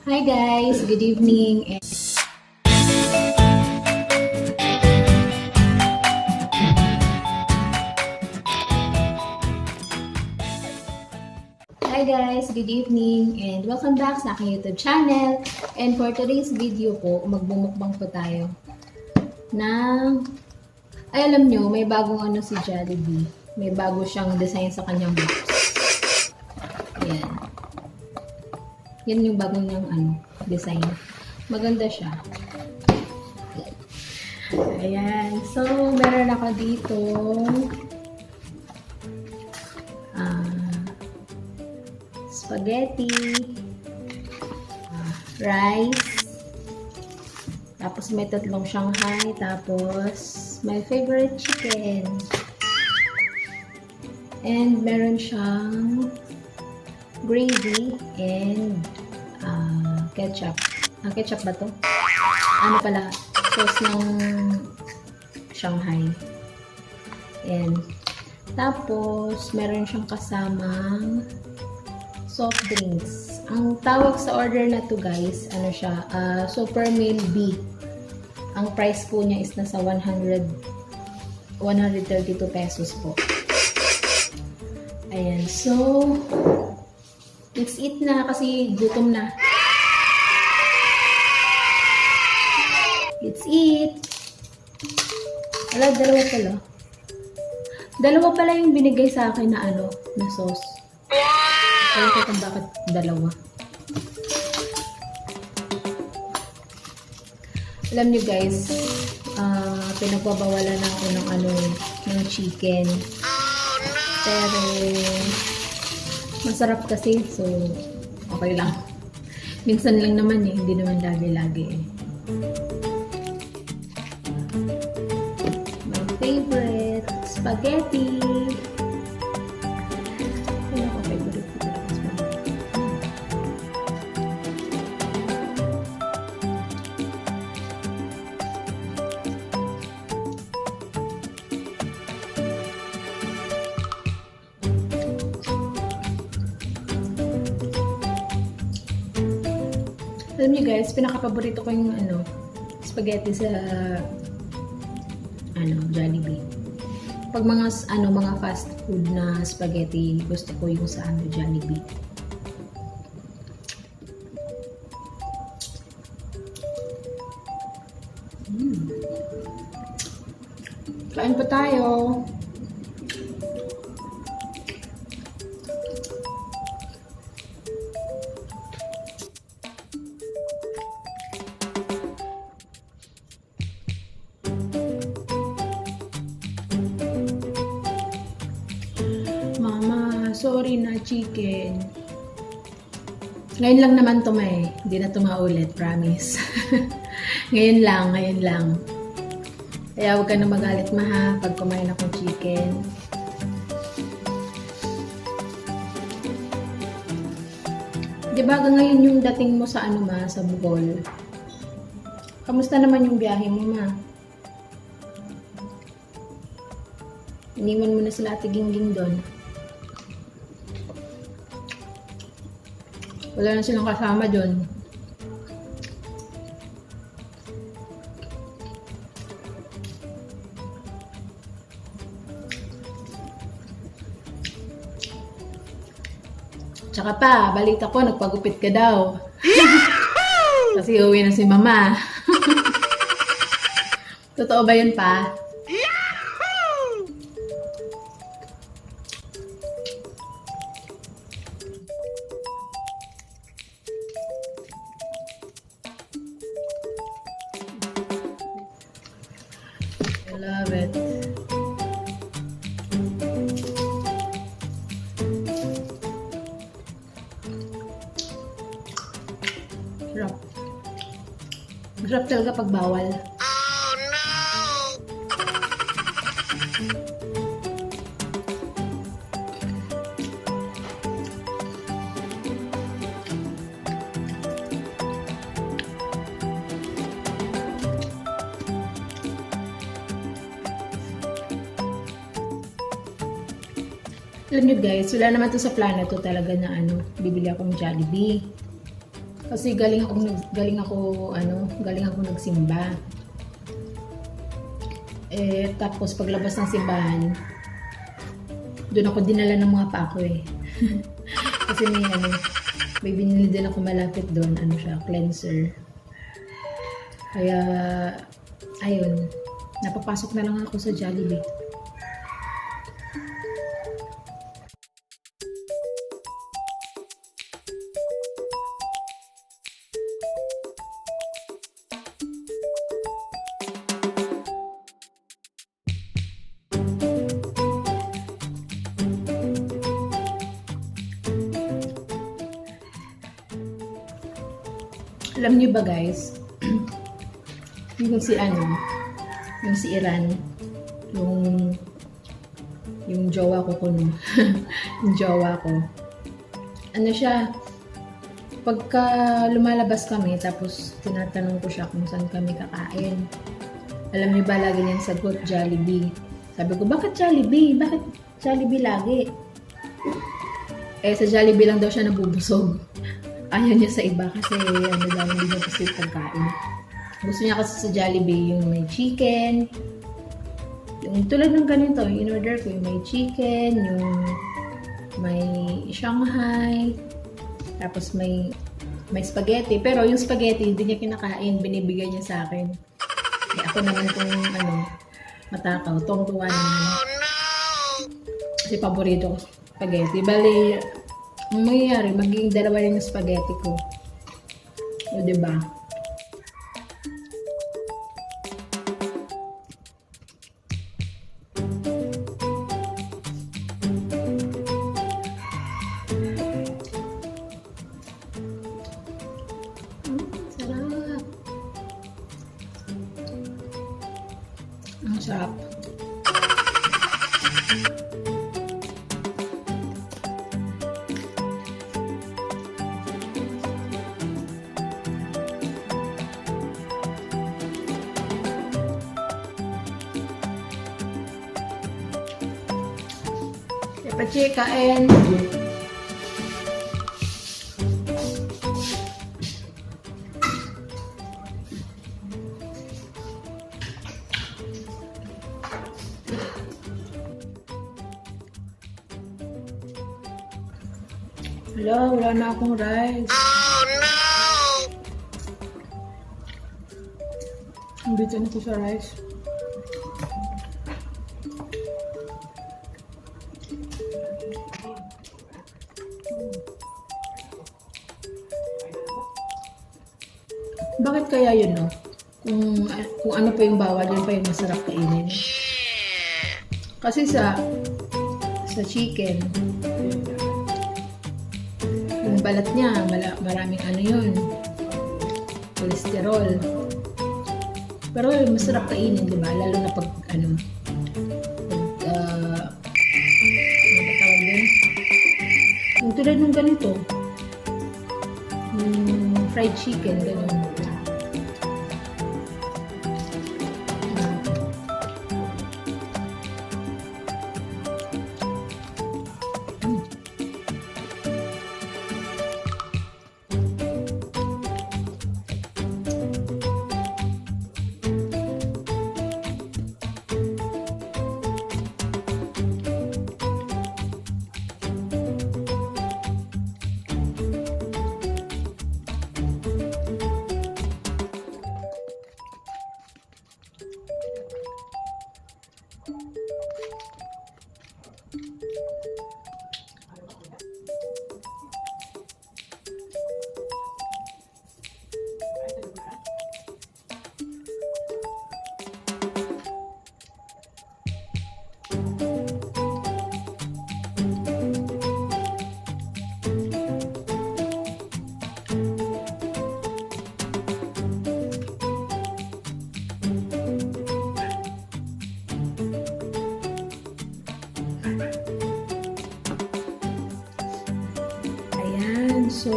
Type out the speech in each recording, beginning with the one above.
Hi guys, good evening. Hi guys, good evening and welcome back sa aking YouTube channel. And for today's video po, magmumukbang po tayo ng, ay, alam nyo, may bagong ano si Jollibee. May bago siyang design sa kanyang box. Ayan. Yan yung bago niyang ano, design. Maganda siya. Ayan. So, meron ako dito spaghetti, rice, tapos may tatlong Shanghai, tapos my favorite chicken. And meron siyang gravy and ketchup. Ah, ketchup ba to? Ano pala? Sauce ng Shanghai. Ayan. Tapos, meron siyang kasamang soft drinks. Ang tawag sa order na to, guys, ano siya, Super Meal B. Ang price po niya is nasa 100 132 pesos po. Ayan. So, let's eat na kasi gutom na. Let's eat! Ala, dalawa pala. Dalawa pala yung binigay sa akin na ano, na sauce. Alam ko kung bakit dalawa. Alam niyo guys, pinagbabawalan ako ng ano eh, ng chicken. Pero, masarap kasi, so okay lang. Minsan lang naman eh, hindi naman lagi-lagi eh. My favorite, spaghetti. Ano ko favorite ko talaga spaghetti. Alam niyo guys, pinakapaborito ko yung ano, spaghetti sa ano, Jollibee. Pag mga ano, mga fast food na spaghetti, gusto ko yung sa ano, Jollibee. Kain pa tayo. Mama, sorry na chicken. Ngayon lang naman to, may. Hindi na to maulit, promise. Ngayon lang, ngayon lang. Kaya huwag ka na magalit, ma, ha, pag kumain akong chicken. Di ba ngayon yung dating mo sa ano, ma, sa Bohol? Kamusta naman yung biyahe mo, ma? Iniwan mo na sila Ate Gingging doon. Wala na silang kasama doon. Tsaka pa, balita ko, nagpagupit ka daw. Kasi uwi na si mama. Totoo ba yun pa? I love it. Sarap. Masarap talaga pag bawal. Alam nyo guys, wala naman to sa plano to talaga na ano, bibili akong Jollibee. Kasi galing ako nagsimba. Eh, tapos paglabas ng simbahan, doon ako dinala ng mga paa ko eh. Kasi may binili din ako malapit doon, ano siya, cleanser. Kaya, ayun, napapasok na lang ako sa Jollibee. Alam niyo ba, guys, yung si Iran, yung jowa ko kuno, yung jowa ko. Ano siya, pagka lumalabas kami, tapos tinatanong ko siya kung saan kami kakain. Alam niyo ba, lagi niyang sagot, "Jollibee." Sabi ko, "Bakit Jollibee? Bakit Jollibee lagi?" Eh, sa Jollibee lang daw siya nabubusog. Ayaw niya sa iba kasi ano daw, hindi niya gusto yung pagkain. Gusto niya kasi sa Jollibee yung may chicken, yung tulad ng ganito, yung in-order ko, yung may chicken, yung may Shanghai, tapos may spaghetti. Pero yung spaghetti, hindi niya kinakain, binibigay niya sa akin. Eh, ako naman kung ano, matakaw, tuwang-tuwa naman. Kasi paborito ko spaghetti. Bali, ang mangyayari, magiging dalawa rin yung spaghetti ko. O, diba? Sarap. Ang sarap. Pachi, kain. Wala, wala na akong rice. Oh no! Ang bitin ko sa rice. Bakit kaya yun, no? Kung ano pa yung bawal, yun pa yung masarap kainin. Kasi sa chicken, yung balat niya, maraming ano yun, cholesterol. Pero masarap kainin, di ba? Lalo na pag, ano, pag, ano ba tawag dun? Yung tulad ng ganito, yung fried chicken, ganun. Ayan, so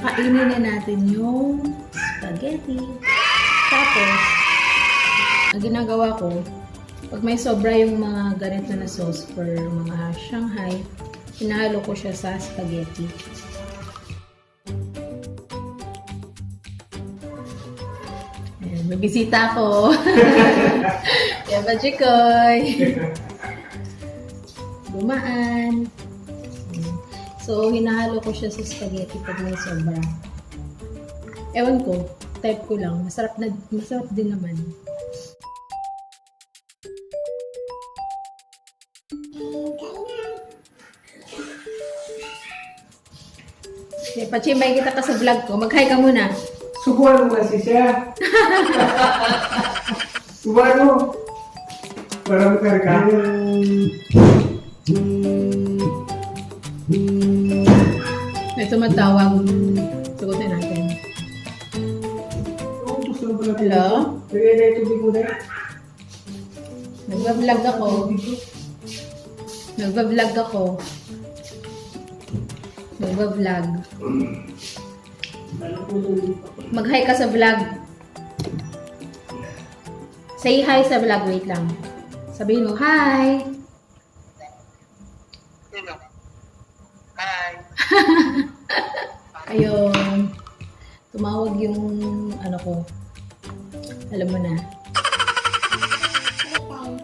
kakainin na natin yung spaghetti. Tapos, ang ginagawa ko, pag may sobra yung mga ganito na sauce for mga Shanghai, hinahalo ko siya sa spaghetti. May bisita ako. Kuya Pachikoy. Dumaan. Ayan. So, hinahalo ko siya sa spaghetti pag may sobra. Ewan ko, type ko lang. Masarap na, masarap din naman. And kain na. Okay, Pachi, may kita ka sa vlog ko. Mag-hi ka muna. Subuan mo kasi siya. Subuan mo. Para makarga. May tumatawag. Sagutin natin. Oo, gusto mo pala. Hello? Lagay na yung tubig mo na. Nagba-vlog ako. Nagba-vlog ako. Nagba-vlog. Mag-hi ka sa vlog. Say hi sa vlog. Wait lang. Sabihin mo, hi! Sino? Hi. Ayun. Tumawag yung ano ko. Alam mo na. Ulit tayo.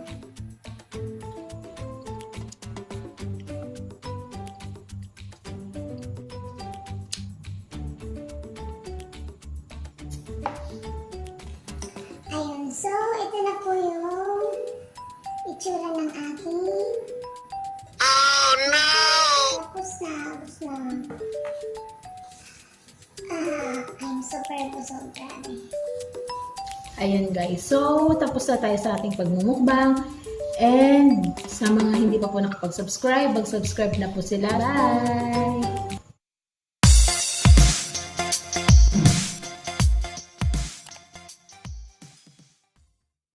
Ayun, so ito na po yung itsura ng aking. Oh no! Tapos na, tapos na. Ah, I'm super busog, grabe. Ayan guys. So, tapos na tayo sa ating pagmumukbang. And sa mga hindi pa po nakapag-subscribe, mag-subscribe na po sila. Bye!